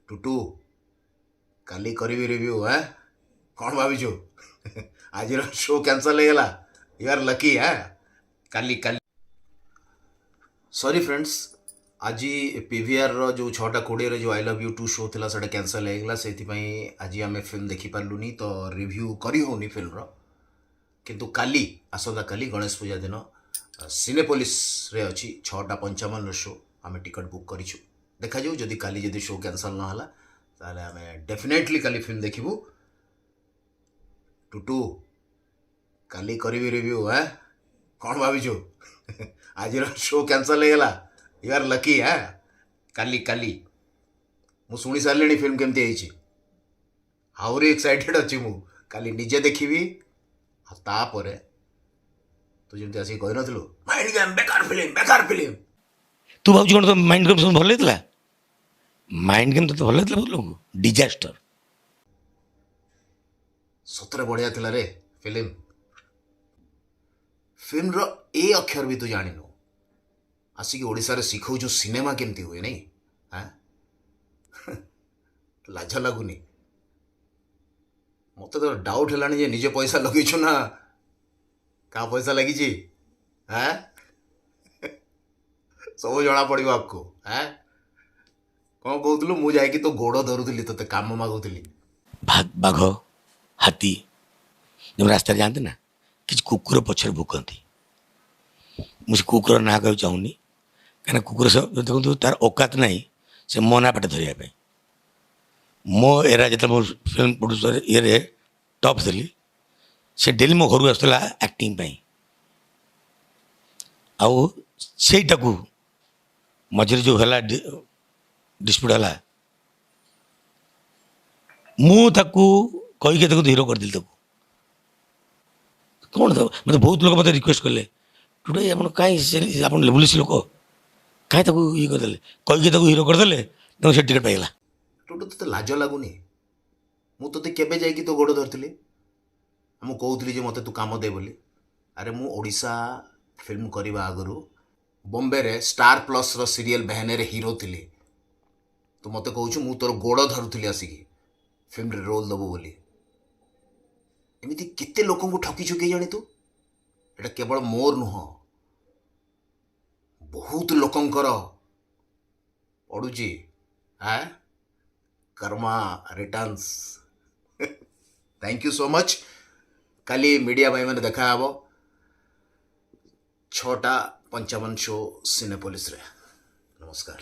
ଟୁଟୁ, କାଲି କରିବି ରିଭ୍ୟୁ। ଆଁ, କ'ଣ ଭାବିଛୁ? ଆଜିର ଶୋ କ୍ୟାନସଲ୍ ହେଇଗଲା। You are lucky. ଆଁ, କାଲି କାଲି। ସରି ଫ୍ରେଣ୍ଡସ୍, ଆଜି ପିଭିଆର୍ର ଯେଉଁ 6:20ରେ ଯେଉଁ I love you two show ଥିଲା, ସେଇଟା କ୍ୟାନସଲ୍ ହେଇଗଲା। ସେଇଥିପାଇଁ ଆଜି ଆମେ ଫିଲ୍ମ ଦେଖିପାରିଲୁନି, ତ ରିଭ୍ୟୁ କରି ହେଉନି ଫିଲ୍ମର। କିନ୍ତୁ କାଲି, ଆସନ୍ତାକାଲି ଗଣେଶ ପୂଜା ଦିନ ସିନେପୋଲିସରେ ଅଛି 6:55ର ଶୋ। ଆମେ ଟିକେଟ୍ ବୁକ୍ କରିଛୁ। ଦେଖାଯାଉ, ଯଦି କାଲି ଯଦି ଶୋ କ୍ୟାନସଲ୍ ନହେଲା, ତାହେଲେ ଆମେ ଡେଫିନେଟଲି କାଲି ଫିଲ୍ମ ଦେଖିବୁ। ଟୁଟୁ, କାଲି କରିବି ରିଭ୍ୟୁ। ଆଁ, କ'ଣ ଭାବିଛୁ? ଆଜିର ଶୋ କ୍ୟାନସଲ୍ ହେଇଗଲା। You are lucky. ଆଁ, କାଲି କାଲି। ମୁଁ ଶୁଣି ସାରିଲିଣି ଫିଲ୍ମ କେମିତି ହେଇଛି। ଆହୁରି ଏକ୍ସାଇଟେଡ୍ ଅଛି ମୁଁ। କାଲି ନିଜେ ଦେଖିବି। ଆଉ ତାପରେ ତୁ ଯେମିତି ଆସିକି କହିନଥିଲୁ, ମାଇଣ୍ଡ ଗେମ୍ ବେକାର ଫିଲ୍ମ, ବେକାର ଫିଲ୍ମ। ତୁ ଭାବୁଛୁ କ'ଣ ତୋ ମାଇଣ୍ଡ ଗେମ୍ ସବୁ ଭଲ ହେଇଥିଲା? ମାଇଣ୍ଡ ଗେମ୍ ତୋତେ ଭଲ ହେଇଥିଲା ବହୁତ ଲୋକଙ୍କୁ ଡିଜାଷ୍ଟର। ସତରେ ବଢ଼ିଆ ଥିଲା ରେ ଫିଲ୍ମ। ଫିଲ୍ମର ଏ ଅକ୍ଷର ବି ତୁ ଜାଣିନୁ, ଆସିକି ଓଡ଼ିଶାରେ ଶିଖଉଛୁ ସିନେମା କେମିତି ହୁଏ, ନାଇଁ? ଆଁ, ଲାଜ ଲାଗୁନି? ମୋତେ ତ ଡାଉଟ୍ ହେଲାଣି ଯେ ନିଜେ ପଇସା ଲଗେଇଛୁ ନା କାହା ପଇସା ଲାଗିଛି। ଆଁ, ସବୁ ଜଣା ପଡ଼ିବ ଆଗକୁ। ଆଁ, କ'ଣ କହୁଥିଲୁ? ମୁଁ ଯାଇକି ତୋ ଗୋଡ଼ ଧରୁଥିଲି, ତୋତେ କାମ ମାଗୁଥିଲି। ବାଘ, ହାତୀ ଯେଉଁ ରାସ୍ତାରେ ଯାଆନ୍ତି ନା, କିଛି କୁକୁର ପଛରେ ଭୁକନ୍ତି। ମୁଁ ସେ କୁକୁର ନାଁ କହିବାକୁ ଚାହୁଁନି, କାହିଁକିନା କୁକୁର ଦେଖନ୍ତୁ, ତାର ଔକାତ ନାହିଁ ସେ ମୋ ନାଁ ପାଟେ ଧରିବା ପାଇଁ। ମୋ ଏରା ଯେତେବେଳେ ମୁଁ ଫିଲ୍ମ ପ୍ରଡ୍ୟୁସର ଇଏରେ ଟପ୍ ଥିଲି, ସେ ଡେଲି ମୋ ଘରକୁ ଆସୁଥିଲା ଆକ୍ଟିଂ ପାଇଁ। ଆଉ ସେଇଟାକୁ ମଝିରେ ଯେଉଁ ହେଲା ଡିସ୍ପ୍ୟୁଟ୍ ହେଲା, ମୁଁ ତାକୁ କହିକି ତାକୁ ହିରୋ କରିଦେଲି। ତାକୁ କ'ଣ ତ ମୋତେ ବହୁତ ଲୋକ ମୋତେ ରିକ୍ୱେଷ୍ଟ କଲେ, ଟୁଡେ ଆପଣ କାହିଁ ସେ, ଆପଣ ଲେବୁଲିସ୍ ଲୋକ, କାହିଁ ତାକୁ ଇଏ କରିଦେଲେ? କହିକି ତାକୁ ହିରୋ କରିଦେଲେ, ତାକୁ ସେ ଟିକେଟ୍ ପାଇଗଲା। ଟୁଟୁ, ତୋତେ ଲାଜ ଲାଗୁନି? ମୁଁ ତୋତେ କେବେ ଯାଇକି ତୋ ଗୋଡ଼ ଧରିଥିଲି? ମୁଁ କହୁଥିଲି ଯେ ମୋତେ ତୁ କାମ ଦେ ବୋଲି। ଆରେ, ମୁଁ ଓଡ଼ିଶା ଫିଲ୍ମ କରିବା ଆଗରୁ ବମ୍ବେରେ ଷ୍ଟାର ପ୍ଲସ୍ର ସିରିଏଲ୍ ବେହେନେରେ ହିରୋ ଥିଲି। ତୁ ମୋତେ କହୁଛୁ ମୁଁ ତୋର ଗୋଡ଼ ଧରୁଥିଲି ଆସିକି ଫିଲ୍ମରେ ରୋଲ୍ ଦେବୁ ବୋଲି। ଏମିତି କେତେ ଲୋକଙ୍କୁ ଠକିଛୁ କେଜାଣି ତୁ। ଏଇଟା କେବଳ ମୋର ନୁହଁ, ବହୁତ ଲୋକଙ୍କର ପଡ଼ୁଛି। ଆଁ, କର୍ମା returns. Thank you so much. କାଲି ମିଡ଼ିଆ ଭାଇମାନେ ଦେଖାହେବ 6:55 ଶୋ ସିନେପୋଲିସରେ। ନମସ୍କାର।